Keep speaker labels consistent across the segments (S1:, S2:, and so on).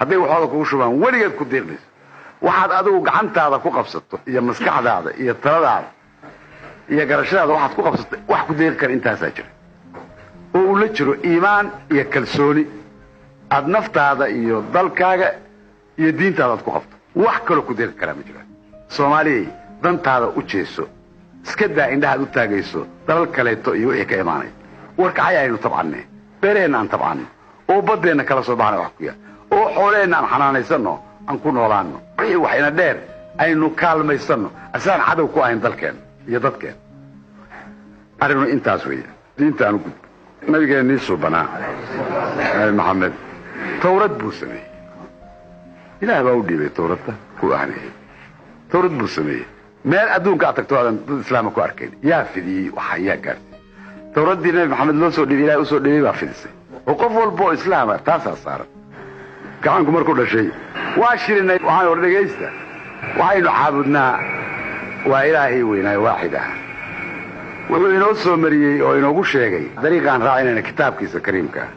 S1: Hadday waxooda kugu shubaan weligeed ku deeqmayso. Waxaad adigu gacantaada ku qabsato iyo maskaxdaada iyo taladaada iyo garashadaada waxaad ku qabsato wax ku deeqi kara intaasaa jira, oo uu la jiro iimaan iyo kalsooni aad naftaada iyo dalkaaga iyo diintaada aad ku qabto. Wax kaloo ku deeqi karaa ma jiraan. Soomaaliyay, dantaada u jeeso, iska daa indhahaad u taagayso dalal kaleeto iyo wixii ka imaanaya. Warkacay aynu tabcanne, beeraheenna aan tabcanno, oo baddeenna kala soo baxna wax ku yaal, oo xoolaheenna aan xanaanaysanno, aan ku noolaanno. Wixii wax ina dheer aynu kaalmaysanno, asaan cadow ku ahayn dalkeenna iyo dadkeenna. Arrinu intaas weeye. Diinta aan u gudbo. Nabigeennii suubanaa, Nabi Maxamed, Tawrad buu sameeyey. Ilaah baa u dhiibay Tawradda ku ahneeyey. Tawrad buu sameeyey. Meel adduunka aad tagto aadan dad islaama ku arkayn yaa fidiyey? Waxaa yaa gaarsiiyey? Tawraddii Nabi Maxamed loo soo dhiibay, Ilahay usoo dhiibay baa fidisay, oo qof walba oo islaama taasaa saaran. Gacanku markuu dhashay waa shirinay. Waxaan hor dhegaysta, waxaynu caabudnaa waa Ilaahay weynaayo waaxid ah. Wuxuu inoo soo mariyey oo inoogu sheegay dariiqaan raacinayna kitaabkiisa kariimka ah.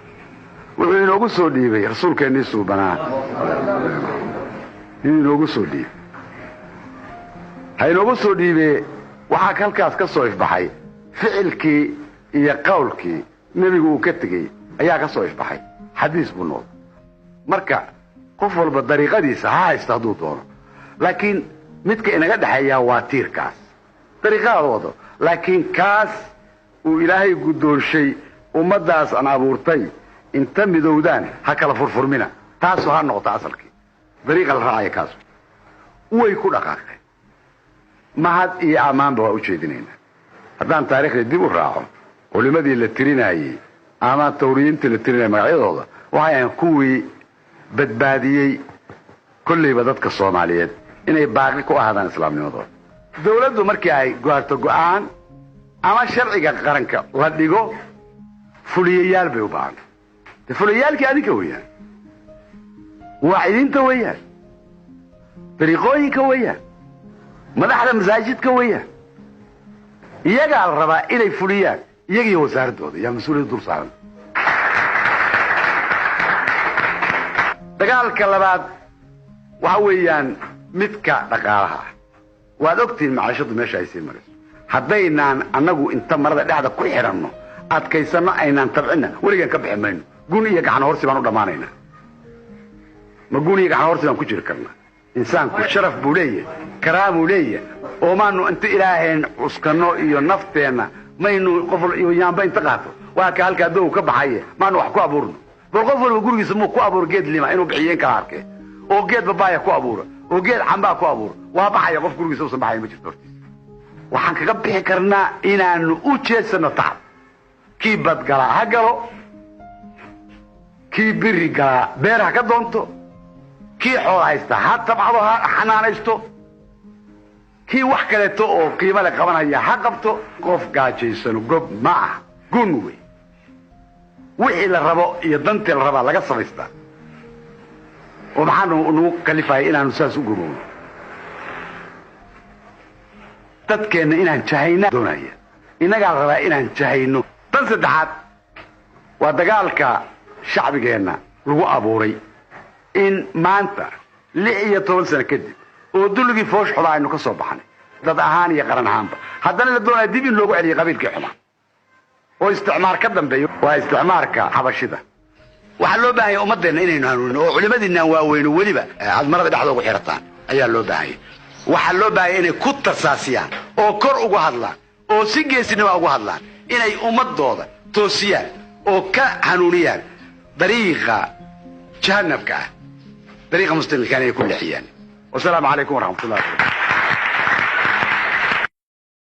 S1: Wuxuu inoogu soo dhiibay rasuulkeennii suubanaa. Yuu inoogu soo dhiibay? Ha inoogu soo dhiibee. Waxaa halkaas ka soo ifbaxay ficilkii iyo qowlkii nebigu uu ka tegey ayaa ka soo ifbaxay. Xadiis buu noqday. Marka qof walba dariiqadiisa ha haysto hadduu doono, laakiin midka inaga dhexeeyaa waa tiirkaas. Dariiqadaada wado, laakiin kaas uu Ilaahay guddoonshay ummaddaas aan abuurtay inta midowdaan ha kala furfurmina. Taasu ha noqoto asalkii dariiqa la raacaya. Kaas way ku dhaqaaqeen. Mahad iyo ammaanba waa u jeedinaynaa. Haddaan taariikhda dib u raaco, culimmadii la tirinaayey ama tawriyiintii la tirinayay magacyadooda waxay ahayn kuwii badbaadiyey kollayba dadka Soomaaliyeed inay baaqi ku ahaadaan islaamnimadooda. Dawladdu markii ay gaarto go'aan ama sharciga qaranka la dhigo, fuliyayaal bay u baahantay. De fuliyayaalkii adinka weeyaan, waacidiinta weeyaan, dariiqooyinka weeyaan, madaxda masaajidka weeyaan. Iyagaa la rabaa inay fuliyaan, iyaga iyo wasaaraddooda yaa mas-uuliyadda dul saaran. Dagaalka labaad waxa weeyaan midka dhaqaalaha ah. Waad ogtihiin maciishaddu meesha ay sii marayso. Haddaynaan annagu inta marada dhexda ku xidhanno adkaysanno aynaan tabcinna, weligaan ka bixi mayno. Gun iyo gacan horsi baan u dhammaanaynaa. Ma gun iyo gacan horsi baan ku jiri karnaa? Insaanku sharaf buu leeyahay, karaamuu leeyahay, oo maanu inta Ilaahayn cuskanno iyo nafteenna maynu qof iyo yaamba inta qaato waa ka halkaa dow ka baxaye maanu wax ku abuurno? Bal qof walba gurigiisa muu ku abuuro geed lima inuu bixiyo in kala arkee, oo geed babaaya ku abuura, oo geed cambaa ku abuura, waa baxaya. Qof gurigiisa usan baxaya ma jirto hortiisa. Waxaan kaga bixi karnaa inaanu u jeedsano tacab. Kii badgalaa ha galo, kii biri galaa beer ha ka doonto, kii xool haysta ha tabcado, ha xanaanaysto, kii wax kaleeto oo qiimo le qabanaya ha qabto. Qof gaajaysano gob ma ah, gun wey. Wixii la rabo iyo dantii la rabaa laga samaystaa. Oo maxaa nagu kalifaya inaanu saas u gumowno? Dadkeenna inaan jahayna doonaya, innagaa la rabaa inaan jahayno. Tan saddexaad waa dagaalka shacbigeenna lagu abuuray in maanta 16 sano kadib oo dulligii foosh xumaa aynu ka soo baxnay dad ahaan iyo qaran ahaanba, haddana la doonaya dib in loogu celiyay qabiilkii xumaa oo isticmaar ka dambeeyo, waa isticmaarka xabashida. Waxaa loo baahanya ummadeenna inaynu hanuunin, oo culimadiinaan waaweyno weliba aad marada dhexda ugu xirataan ayaa loo baahanya. Waxaa loo baahanya inay ku tarsaasiyaan oo kor uga hadlaan oo si geesinima uga hadlaan, inay ummadooda toosiyaan oo ka hanuuniyaan dariiqa jahanabka ah, dariiqa muslimkaana ay ku leexiyaan. Wasalaamu calaykum waraxmatullahi.